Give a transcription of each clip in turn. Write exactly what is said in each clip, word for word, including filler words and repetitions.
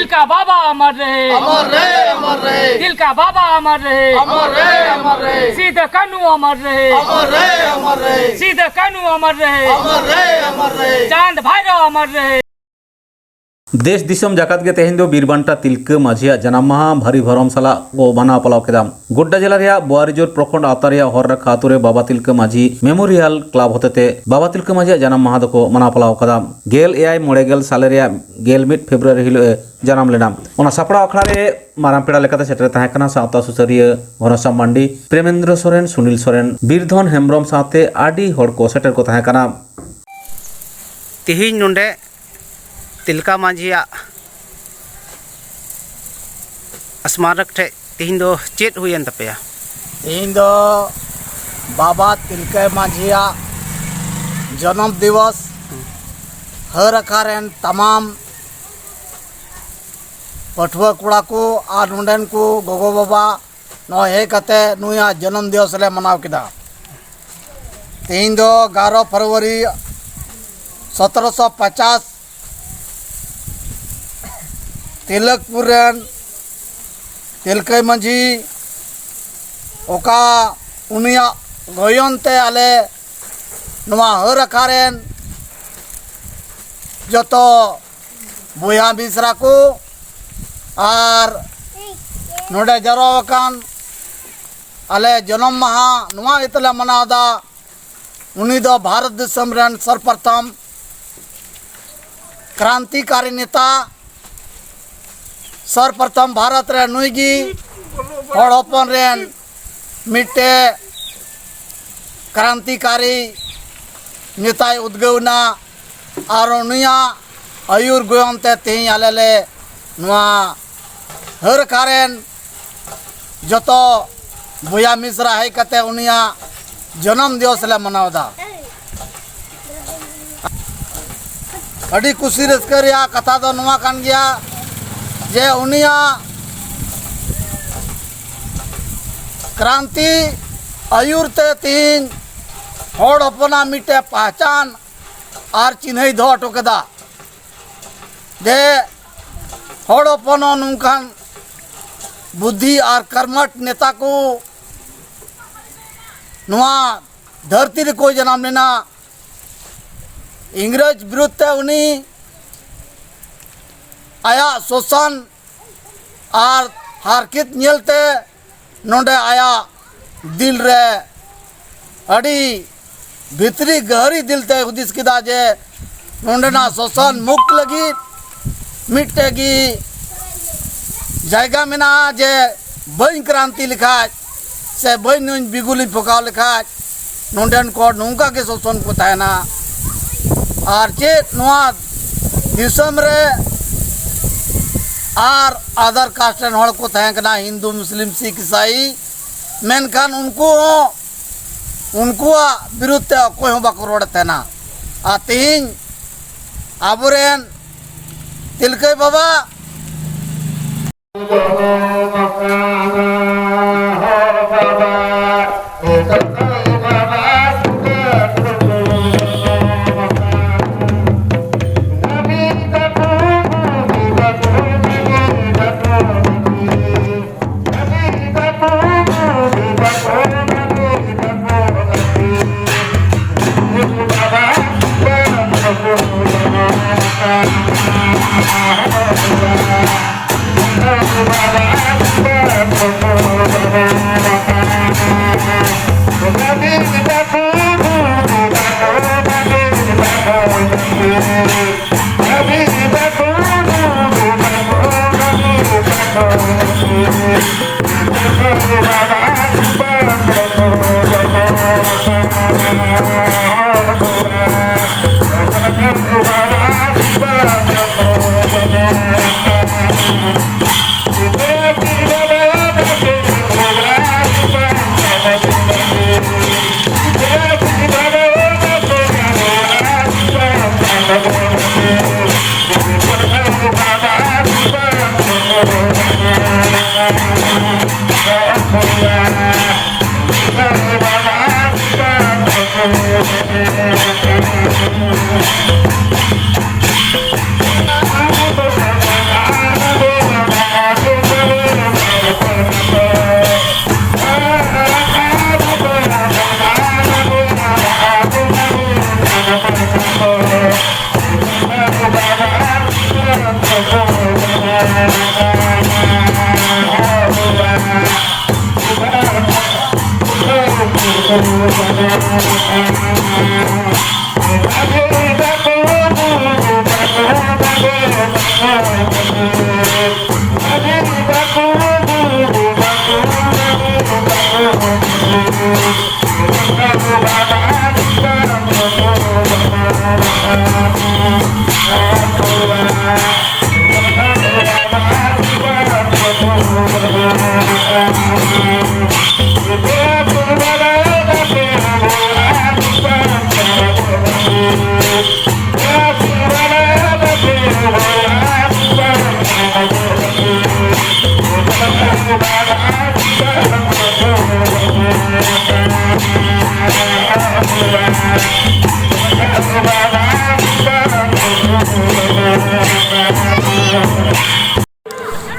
तिलका बाबा अमर रहे। अमर रहे, अमर रहे। तिलका बाबा अमर रहे। अमर रहे, अमर रहे। सीधे कानू अमर रहे। अमर रहे, अमर रहे। सीधे कानू अमर रहे। अमर रहे, अमर रहे। चांद भैरव अमर रहे। ᱫᱮᱥ ᱫᱤᱥᱚᱢ ᱡᱟᱠᱟᱛ ᱜᱮ ᱛᱮᱦᱮᱧ ᱫᱚ ᱵᱤᱨ ᱵᱟᱱᱴᱟ ᱛᱤᱞᱠᱟᱹ ᱢᱟᱹᱡᱷᱤᱭᱟᱜ ᱡᱟᱱᱟᱢ ᱢᱟᱦᱟ ᱵᱷᱟᱹᱨᱤ ᱵᱷᱚᱨᱚᱢ ᱥᱟᱞᱟᱜ ᱠᱚ ᱢᱟᱱᱟᱣ ᱯᱟᱞᱟᱣ ᱠᱮᱫᱟ᱾ ᱜᱳᱰᱰᱟ ᱡᱮᱞᱟ ᱨᱮᱭᱟᱜ ᱵᱳᱣᱟᱨᱤᱡᱳᱨ ᱯᱨᱚᱠᱷᱚᱸᱰ ᱟᱣᱛᱟ ᱨᱮᱭᱟᱜ ᱦᱚᱨ ᱨᱟᱠᱷᱟ ᱟᱛᱳ ᱨᱮ ᱵᱟᱵᱟ ᱛᱤᱞᱠᱟᱹ ᱢᱟᱹᱡᱷᱤ ᱢᱮᱢᱳᱨᱤᱭᱟᱞ ᱠᱞᱟᱵᱽ ᱦᱚᱛᱮᱛᱮ ᱵᱟᱵᱟ ᱛᱤᱞᱠᱟᱹ ᱢᱟᱹᱡᱷᱤᱭᱟᱜ ᱡᱟᱱᱟᱢ ᱢᱟᱦᱟ ᱫᱚᱠᱚ ᱢᱟᱱᱟᱣ ᱯᱟᱞᱟᱣ ᱠᱟᱫᱟ᱾ ᱜᱮᱞ ᱮᱭᱟᱭ ᱢᱚᱬᱮ ᱜᱮᱞ ᱥᱟᱞᱮ ᱨᱮᱭᱟᱜ ᱜᱮᱞ ᱢᱤᱫ ᱯᱷᱮᱵᱽᱨᱩᱣᱟᱨᱤ ᱦᱤᱞᱳᱜ ᱮ ᱡᱟᱱᱟᱢ ᱞᱮᱱᱟ᱾ ᱚᱱᱟ ᱥᱟᱯᱲᱟᱣ ᱟᱠᱷᱲᱟ ᱨᱮ ᱢᱟᱨᱟᱝ ᱯᱮᱲᱟ ᱞᱮᱠᱟᱛᱮ ᱥᱮᱴᱮᱨ ᱛᱟᱦᱮᱸ ᱠᱟᱱᱟ ᱥᱟᱶᱛᱟ ᱥᱩᱥᱟᱹᱨᱤᱭᱟᱹ ᱜᱷᱚᱱᱚᱥᱟᱢ ᱢᱟᱱᱰᱤ, ᱯᱨᱮᱢᱮᱱᱫᱨᱚ ᱥᱚᱨᱮᱱ, ᱥᱩᱱᱤᱞ ᱥᱚᱨᱮᱱ, ᱵᱤᱨᱫᱷᱚᱱ ᱦᱮᱢᱵᱨᱚᱢ ᱥᱟᱶᱛᱮ ᱟᱹᱰᱤ ᱦᱚᱲ ᱠᱚ ᱥᱮᱴᱮᱨ ᱠᱚ ᱛᱟᱦᱮᱸ ᱠᱟᱱᱟ᱾ ᱛᱮᱦᱮᱧ ᱱᱚᱰᱮ ᱛᱤᱞᱠᱟ ᱢᱟᱹᱡᱷᱤᱭᱟᱜ ᱥᱢᱟᱨᱚᱠ ᱴᱷᱮᱡ ᱛᱮᱦᱮᱧ ᱫᱚ ᱪᱮᱫ ᱦᱩᱭᱮᱱ ᱛᱟᱯᱮᱭᱟ? ᱛᱮᱦᱮᱧ ᱫᱚ ᱵᱟᱵᱟ ᱛᱤᱞᱠᱟᱹ ᱢᱟᱹᱡᱷᱤᱭᱟᱜ ᱡᱚᱱᱚᱢ ᱫᱤᱵᱚᱥ᱾ ᱦᱟᱹᱨ ᱟᱠᱷᱲᱟ ᱨᱮᱱ ᱛᱟᱢᱟᱢ ᱯᱟᱹᱴᱷᱩᱣᱟᱹ ᱠᱚᱲᱟ ᱠᱚ ᱟᱨ ᱱᱚᱰᱮᱱ ᱠᱚ ᱜᱚᱜᱚ ᱵᱟᱵᱟ ᱱᱚᱜᱼᱚᱭ ᱦᱮᱡ ᱠᱟᱛᱮ ᱱᱩᱭᱟᱜ ᱡᱚᱱᱚᱢ ᱫᱤᱵᱚᱥ ᱞᱮ ᱢᱟᱱᱟᱣ ᱠᱮᱫᱟ᱾ ᱛᱮᱦᱮᱧ ᱫᱚ ᱮᱜᱟᱨᱚ ᱯᱷᱮᱵᱽᱨᱩᱣᱟᱨᱤ ᱥᱚᱛᱨᱚᱥᱚ ᱯᱚᱪᱟᱥ, ᱛᱤᱞᱚᱠᱯᱩᱨ ᱨᱮᱱ ᱛᱤᱞᱠᱟᱹ ᱢᱟᱹᱡᱷᱤ, ᱚᱠᱟ ᱩᱱᱤᱭᱟᱜ ᱜᱚᱭᱚᱱ ᱛᱮ ᱟᱞᱮ ᱱᱚᱣᱟ ᱦᱟᱹᱨ ᱟᱠᱷᱲᱟ ᱨᱮᱱ ᱡᱚᱛᱚ ᱵᱚᱭᱦᱟ ᱢᱤᱥᱨᱟ ᱠᱚ ᱟᱨ ᱱᱚᱰᱮ ᱡᱟᱨᱣᱟ ᱟᱠᱟᱱ ᱟᱞᱮ ᱡᱚᱱᱚᱢ ᱢᱟᱦᱟ ᱱᱚᱣᱟ ᱤᱭᱟᱹᱛᱮ ᱞᱮ ᱢᱟᱱᱟᱣ ᱮᱫᱟ᱾ ᱩᱱᱤ ᱫᱚ ᱵᱷᱟᱨᱚᱛ ᱫᱤᱥᱚᱢ ᱨᱮᱱ ᱥᱚᱨᱵᱚᱯᱨᱚᱛᱷᱚᱢ ᱠᱨᱟᱱᱛᱤᱠᱟᱨᱤ ᱱᱮᱛᱟ, ᱥᱚᱨᱵᱚᱯᱨᱚᱛᱷᱚᱢ ᱵᱷᱟᱨᱚᱛ ᱨᱮ ᱱᱩᱭ ᱜᱮ ᱦᱚᱲ ᱦᱚᱯᱚᱱ ᱨᱮᱱ ᱢᱤᱫᱴᱮᱡ ᱠᱨᱟᱱᱛᱤᱠᱟᱨᱤ ᱱᱮᱛᱟᱭ ᱩᱫᱽᱜᱟᱹᱣ ᱮᱱᱟ᱾ ᱟᱨ ᱩᱱᱤᱭᱟᱜ ᱟᱹᱭᱩᱨ ᱜᱚᱭᱚᱱ ᱛᱮ ᱛᱮᱦᱮᱧ ᱟᱞᱮ ᱞᱮ ᱱᱚᱣᱟ ᱦᱟᱹᱨ ᱟᱠᱷᱲᱟ ᱨᱮᱱ ᱡᱚᱛᱚ ᱵᱚᱭᱦᱟ ᱢᱤᱥᱨᱟ ᱦᱮᱡ ᱠᱟᱛᱮ ᱩᱱᱤᱭᱟᱜ ᱡᱚᱱᱚᱢ ᱫᱤᱵᱚᱥ ᱞᱮ ᱢᱟᱱᱟᱣ ᱮᱫᱟ᱾ ᱟᱹᱰᱤ ᱠᱩᱥᱤ ᱨᱟᱹᱥᱠᱟᱹ ᱨᱮᱭᱟᱜ ᱠᱟᱛᱷᱟ ᱫᱚ ᱱᱚᱣᱟ ᱠᱟᱱ ᱜᱮᱭᱟ ᱡᱮ ᱩᱱᱤᱭᱟᱜ ᱠᱨᱟᱱᱛᱤ ᱟᱹᱭᱩᱨ ᱛᱮ ᱛᱤᱦᱤᱧ ᱦᱚᱲ ᱦᱚᱯᱚᱱᱟᱜ ᱢᱤᱫᱴᱮᱡ ᱯᱟᱦᱪᱟᱱ ᱟᱨ ᱪᱤᱱᱦᱟᱹᱭ ᱫᱚᱦᱚ ᱦᱚᱴᱚ ᱠᱮᱫᱟ᱾ ᱡᱮ ᱦᱚᱲ ᱦᱚᱯᱚᱱ ᱦᱚᱸ ᱱᱚᱝᱠᱟᱱ ᱵᱩᱫᱽᱫᱷᱤ ᱟᱨ ᱠᱟᱨᱢᱟᱴ ᱱᱮᱛᱟ ᱠᱚ ᱱᱚᱣᱟ ᱫᱷᱟᱹᱨᱛᱤ ᱨᱮᱠᱚ ᱡᱟᱱᱟᱢ ᱞᱮᱱᱟ᱾ ᱤᱝᱨᱮᱡᱽ ᱵᱤᱨᱩᱫᱽ ᱛᱮ ᱩᱱᱤ ᱟᱭᱟᱜ ᱥᱳᱥᱟᱱ ᱟᱨ ᱦᱟᱨᱠᱮᱛ ᱧᱮᱞᱛᱮ ᱱᱚᱰᱮ ᱟᱭᱟᱜ ᱫᱤᱞ ᱨᱮ ᱟᱹᱰᱤ ᱵᱷᱤᱛᱨᱤ ᱜᱟᱹᱦᱤᱨ ᱫᱤᱞ ᱛᱮᱭ ᱦᱩᱫᱤᱥ ᱠᱮᱫᱟ ᱡᱮ ᱱᱚᱰᱮᱱᱟᱜ ᱥᱳᱥᱟᱱ ᱢᱩᱠᱛ ᱞᱟᱹᱜᱤᱫ ᱢᱤᱫᱴᱮᱡ ᱜᱮ ᱡᱟᱭᱜᱟ ᱢᱮᱱᱟᱜᱼᱟ, ᱡᱮ ᱵᱟᱹᱧ ᱠᱨᱟᱱᱛᱤ ᱞᱮᱠᱷᱟᱡ ᱥᱮ ᱵᱟᱹᱧ ᱱᱩᱭ ᱵᱤᱜᱩᱞᱤᱧ ᱯᱷᱚᱠᱟᱣ ᱞᱮᱠᱷᱟᱡ ᱱᱚᱰᱮᱱ ᱠᱚ ᱱᱚᱝᱠᱟ ᱜᱮ ᱥᱳᱥᱚᱱ ᱠᱚ ᱛᱟᱦᱮᱱᱟ᱾ ᱟᱨ ᱪᱮᱫ ᱱᱚᱣᱟ ᱫᱤᱥᱚᱢ ᱨᱮ ᱟᱨ other caste ᱨᱮᱱ ᱦᱚᱲ ᱠᱚ ᱛᱟᱦᱮᱸ ᱠᱟᱱᱟ, ᱦᱤᱱᱫᱩ, ᱢᱩᱥᱞᱤᱢ, ᱥᱤᱠᱷ, ᱤᱥᱟᱭᱤ, ᱢᱮᱱᱠᱷᱟᱱ ᱩᱱᱠᱩ ᱦᱚᱸ ᱩᱱᱠᱩᱣᱟᱜ ᱵᱤᱨᱩᱫᱽ ᱛᱮ ᱚᱠᱚᱭ ᱦᱚᱸ ᱵᱟᱠᱚ ᱨᱚᱲᱮᱫ ᱛᱟᱦᱮᱱᱟ᱾ ᱟᱨ ᱛᱮᱦᱮᱧ ᱟᱵᱚᱨᱮᱱ ᱛᱤᱞᱠᱟᱹᱭ ᱵᱟᱵᱟ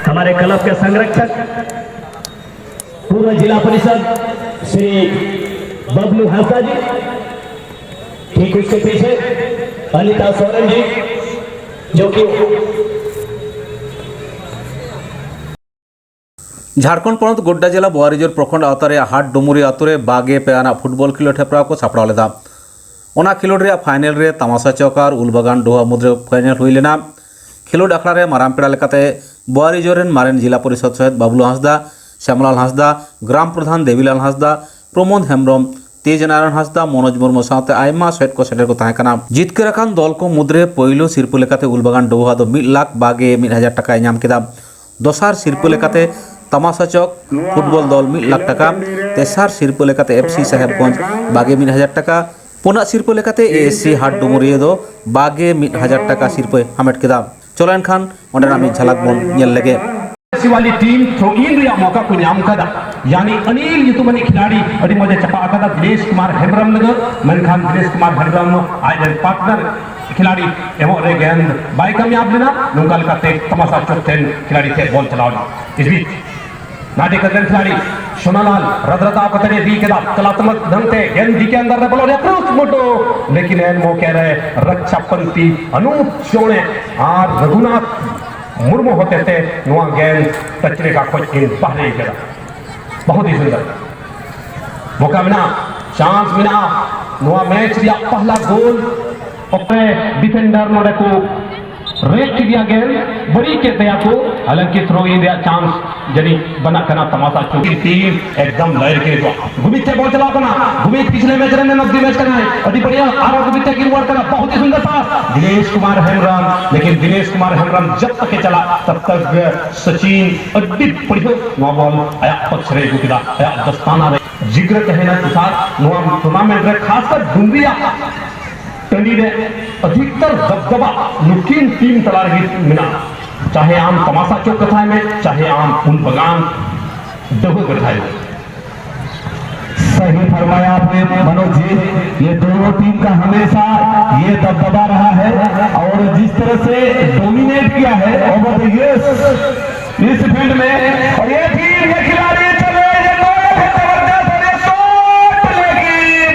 हमारे क्लब के संरक्षक, पूर्व जिला परिषद श्री बबलू हांसदा जी, ठीक उसके पीछे अनिता सोरेन जी, जो कि ᱡᱷᱟᱲᱠᱷᱚᱸᱰ ᱯᱚᱱᱚᱛ ᱜᱳᱰᱰᱟ ᱡᱮᱞᱟ ᱵᱳᱣᱟᱨᱤᱡᱳᱨ ᱯᱨᱚᱠᱷᱚᱸᱰ ᱟᱣᱛᱟ ᱨᱮᱭᱟᱜ ᱦᱟᱴ ᱰᱩᱢᱩᱨᱤ ᱟᱛᱳ ᱨᱮ ᱵᱟᱜᱮ ᱯᱮ ᱟᱱᱟᱜ ᱯᱷᱩᱴᱵᱚᱞ ᱠᱷᱮᱞᱳᱰ ᱦᱮᱯᱨᱟᱣ ᱠᱚ ᱥᱟᱯᱲᱟᱣ ᱞᱮᱫᱟ᱾ ᱚᱱᱟ ᱠᱷᱮᱞᱳᱰ ᱨᱮᱭᱟᱜ ᱯᱷᱟᱭᱱᱮᱞ ᱨᱮ ᱛᱟᱢᱟᱥᱟ ᱪᱚᱠ ᱟᱨ ᱩᱞᱵᱟᱜᱟᱱ ᱰᱳᱦᱟ ᱢᱩᱫᱽᱨᱮ ᱯᱷᱟᱭᱱᱮᱞ ᱦᱩᱭ ᱞᱮᱱᱟ᱾ ᱠᱷᱮᱞᱳᱰ ᱟᱠᱷᱲᱟ ᱨᱮ ᱢᱟᱨᱟᱝ ᱯᱮᱲᱟ ᱞᱮᱠᱟᱛᱮ ᱵᱳᱣᱟᱨᱤᱡᱳᱨ ᱨᱮᱱ ᱢᱟᱨᱮᱱ ᱡᱮᱞᱟ ᱯᱚᱨᱤᱥᱚᱫ ᱥᱚᱦᱮᱫ ᱵᱟᱵᱞᱩ ᱦᱟᱸᱥᱫᱟ, ᱥᱭᱟᱢᱞᱟᱞ ᱦᱟᱸᱥᱫᱟ, ᱜᱨᱟᱢ ᱯᱨᱚᱫᱷᱟᱱ ᱫᱮᱵᱤᱞᱟᱞ ᱦᱟᱸᱥᱫᱟ, ᱯᱨᱚᱢᱳᱫ ᱦᱮᱢᱵᱨᱚᱢ, ᱛᱮᱡᱽ ᱱᱟᱨᱟᱭᱚᱱ ᱦᱟᱸᱥᱫᱟ, ᱢᱚᱱᱳᱡᱽ ᱢᱩᱨᱢᱩ ᱥᱟᱶᱛᱮ ᱟᱭᱢᱟ ᱥᱚᱦᱮᱫ ᱠᱚ ᱥᱮᱴᱮᱨ ᱠᱚ ᱛᱟᱦᱮᱸ ᱠᱟᱱᱟ᱾ ᱡᱤᱛᱠᱟᱹᱨ ᱟᱠᱟᱱ ᱫᱚᱞ ᱠᱚ ᱢᱩᱫᱽᱨᱮ ᱯᱳᱭᱞᱳ ᱥᱤᱨᱯᱟᱹ ᱞᱮᱠᱟᱛᱮ ᱩᱞᱵᱟᱜᱟᱱ ᱰᱳᱦᱟ ᱫᱚ ᱢᱤᱫ ᱞᱟᱠᱷ ᱵᱟᱜᱮ ᱢᱤᱫ ᱦᱟᱡᱟᱨ ᱴᱟᱠᱟᱭ ᱧᱟᱢ ᱠᱮᱫᱟ᱾ ᱫᱚᱥᱟᱨ ᱥᱤᱨᱯᱟᱹ ᱞᱮᱠᱟᱛᱮ ᱛᱟᱢᱟᱥᱟ ᱪᱚᱠ ᱯᱷᱩᱴᱵᱚᱞ ᱫᱚᱞ ᱢᱤᱫ ᱞᱟᱠᱷ ᱴᱟᱠᱟ, ᱛᱮᱥᱟᱨ ᱥᱤᱨᱯᱟᱹ ᱞᱮᱠᱟᱛᱮ ᱮᱯᱷ ᱥᱤ ᱥᱟᱦᱮᱵᱽᱜᱚᱸᱡᱽ ᱵᱟᱜᱮ ᱢᱤᱫ ᱦᱟᱡᱟᱨ ᱴᱟᱠᱟ, ᱯᱩᱱᱟᱜ ᱥᱤᱨᱯᱟᱹ ᱞᱮᱠᱟᱛᱮ ᱮ ᱮᱥ ᱥᱤ ᱦᱟᱴ ᱰᱩᱢᱩᱨᱤᱭᱟᱹ ᱫᱚ ᱵᱟᱜᱮ ᱢᱤᱫ ᱦᱟᱡᱟᱨ ᱴᱟᱠᱟ ᱥᱤᱨᱯᱟᱹᱭ ᱦᱟᱢᱮᱴ ᱠᱮᱫᱟ᱾ ᱪᱚᱞᱚ ᱮᱱᱠᱷᱟᱱ ᱚᱸᱰᱮᱱᱟᱜ ᱢᱤᱫ ᱡᱷᱟᱞᱟᱠ ᱵᱚᱱ ᱧᱮᱞ ᱞᱮᱜᱮ᱾ ᱥᱤᱣᱟᱞᱤ ᱴᱤᱢ ᱛᱷᱨᱳ ᱤᱱ ᱨᱮᱭᱟᱜ ᱢᱚᱠᱟ ᱠᱚ ᱧᱟᱢ ᱠᱟᱫᱟ, ᱭᱟᱱᱤ ᱚᱱᱤᱞ ᱧᱩᱛᱩᱢᱟᱱᱤᱡ ᱠᱷᱤᱞᱟᱲᱤ ᱟᱹᱰᱤ ᱢᱚᱡᱽ ᱮ ᱪᱟᱯᱟ ᱟᱠᱟᱫᱟ ᱫᱤᱱᱮᱥ ᱠᱩᱢᱟᱨ ᱦᱮᱢᱵᱨᱚᱢ ᱞᱟᱹᱜᱤᱫ, ᱢᱮᱱᱠᱷᱟᱱ ᱫᱤᱱᱮᱥ ᱠᱩᱢᱟᱨ ᱦᱮᱢᱵᱨᱚᱢ ᱟᱡ ᱨᱮᱱ ᱯᱟᱨᱴᱱᱟᱨ ᱠᱷᱤᱞᱟᱲᱤ ᱮᱢᱚᱜ ᱨᱮ ᱜᱮᱸᱫ ᱵᱟᱭ ᱠᱟᱢᱭᱟᱵ ᱞᱮᱱᱟ᱾ ᱱᱚᱝᱠᱟ ᱞᱮᱠᱟᱛᱮ ᱛᱟᱢᱟᱥᱟ ᱪᱚᱠ ᱴᱷᱮᱱ ᱠᱷᱤᱞᱟᱲᱤ ᱴᱷᱮᱱ ᱵᱚᱞ ᱪᱟᱞᱟᱣ ᱮᱱᱟ᱾ ᱤᱥ ᱵᱤᱪ ᱱᱟᱴᱮᱠ ᱨᱮᱱ ᱠᱷᱤᱞᱟᱲᱤ ᱥᱳᱱᱟᱞᱟᱞ ᱨᱟᱫᱨᱟᱫᱟᱣ ᱠᱟᱛᱮ ᱮ ᱤᱫᱤ ᱠᱮᱫᱟ, ᱠᱟᱞᱟᱛᱢᱟᱠ ᱰᱷᱟᱝ ᱛᱮ ᱜᱮᱸᱫ ᱰᱤ ᱠᱮ ᱟᱱᱫᱟᱨ ᱨᱮ ᱵᱚᱞᱚ ᱨᱮᱭᱟᱜ ᱠᱨᱚᱥ ᱢᱳᱴᱳ, ᱞᱮᱠᱤᱱ ᱮᱱ ᱢᱚᱠᱮ ᱨᱮ ᱨᱟᱠᱪᱷᱟ ᱯᱟᱱᱛᱤ ᱟᱱᱩᱯ ᱪᱚᱬᱮ ᱟᱨ ᱨᱚᱜᱷᱩᱱᱟᱛᱷ ᱢᱩᱨᱢᱩ ᱦᱚᱛᱮᱛᱮ ᱱᱚᱣᱟ ᱜᱮᱸᱫ ᱴᱟᱪᱨᱮᱠᱟ ᱠᱷᱚᱡ ᱠᱤᱱ ᱵᱟᱦᱨᱮ ᱠᱮᱫᱟ᱾ ᱵᱚᱦᱩᱛ ᱦᱤ ᱥᱩᱱᱫᱚᱨ ᱢᱚᱠᱟ ᱢᱮᱱᱟᱜᱼᱟ᱾ ᱪᱟᱱᱥ ᱢᱮᱱᱟᱜᱼᱟ ᱱᱚᱣᱟ ᱢᱮᱪ ᱨᱮᱭᱟᱜ ᱯᱟᱦᱞᱟ ᱜᱳᱞ ᱚᱠᱛᱮ ᱰᱤᱯᱷᱮᱱᱰᱟᱨ ᱱᱚᱰᱮ ᱠᱚ ᱨᱮᱠ ᱠᱮᱫᱮᱭᱟ, ᱜᱮᱢ ᱵᱟᱹᱲᱤᱡ ᱠᱮᱫ ᱛᱟᱭᱟ ᱠᱚ᱾ ᱦᱟᱞᱟᱝᱠᱤ ᱛᱷᱨᱳ ᱤᱱ ᱨᱮᱭᱟᱜ ᱪᱟᱱᱥ ᱡᱟᱹᱱᱤᱡ ᱵᱟᱱᱟᱜ ᱠᱟᱱᱟ ᱛᱟᱢᱟᱥᱟ ᱪᱩᱠᱤ ᱴᱤᱢ ᱮᱠᱫᱚᱢ ᱞᱟᱭ ᱨᱮ ᱠᱤᱱ ᱜᱩᱢᱤᱛ ᱴᱷᱮᱱ ᱵᱚᱞ ᱪᱟᱞᱟᱣ ᱠᱟᱱᱟ᱾ ᱜᱩᱢᱤᱛ ᱯᱤᱪᱷᱞᱮ ᱢᱮᱪ ᱨᱮ ᱢᱮᱱ ᱚᱯ ᱫᱤ ᱢᱮᱪ ᱠᱟᱱᱟᱭ᱾ ᱟᱹᱰᱤ ᱵᱟᱲᱤᱭᱟ ᱟᱨ ᱜᱩᱢᱤᱛ ᱴᱷᱮᱱ ᱠᱤᱱ ᱨᱩᱣᱟᱹᱲ ᱠᱟᱱᱟ᱾ ᱵᱚᱦᱩᱛ ᱦᱤ ᱥᱩᱱᱫᱚᱨ ᱯᱟᱥ᱾ ᱫᱤᱱᱮᱥ ᱠᱩᱢᱟᱨ ᱦᱮᱢᱵᱨᱚᱢ, ᱞᱮᱠᱤᱱ ᱫᱤᱱᱮᱥ ᱠᱩᱢᱟᱨ ᱦᱮᱢᱵᱨᱚᱢ ᱡᱟᱵ ᱛᱚᱠ ᱮ ᱪᱟᱞᱟ ᱛᱟᱵ ᱛᱚᱠ ᱥᱚᱪᱤᱱ ᱟᱹᱰᱤ ᱵᱟᱲᱤᱭᱟ ᱱᱚᱣᱟ ᱵᱚᱞ ᱟᱭᱟᱜ ᱯᱚᱠᱷ ᱨᱮ ᱟᱹᱜᱩ ᱠᱮᱫᱟ, ᱟᱭᱟᱜ ᱫᱚᱥᱛᱟᱱᱟ ᱨᱮ᱾ ᱡᱤᱜᱽᱨᱟᱹ ᱛᱟᱦᱮᱱᱟ ᱛᱩᱥᱟᱨ ᱱᱚᱣᱟ ᱴᱩᱨᱱᱟᱢᱮᱱᱴ ᱨᱮ, ᱠᱷᱟᱥ ᱠᱟᱨ ᱰᱩᱝᱨᱤᱭᱟ ᱴᱟᱺᱰᱤ ᱨᱮ ᱟᱫᱷᱤᱠᱛᱟᱨ ᱫᱟᱵᱫᱟᱵᱟ ᱱᱩᱠᱤᱱ ᱴᱤᱢ ᱛᱟᱞᱟ ᱨᱮᱜᱮ ᱢᱮᱱᱟᱜᱼᱟ᱾ ᱪᱟᱦᱮ ᱟᱢ ᱛᱟᱢᱟᱥᱟ ᱪᱚᱠ ᱠᱟᱛᱷᱟᱭ ᱢᱮ, ᱪᱟᱦᱮ ᱟᱢ ᱩᱞ ᱵᱟᱜᱟᱱ ᱰᱟᱹᱦᱩ ᱠᱟᱛᱷᱟᱭ ᱢᱮ᱾ सही फरमाया आपने मनोज जी, ये दोनों टीम का हमेशा ये दबदबा रहा है और जिस तरह से डोमिनेट किया है ओवर द इयर्स इस फील्ड में, और ये टीम, ये खिलाड़ी चले, ये दौड़े थे जबरदस्त और ये शॉट, लेकिन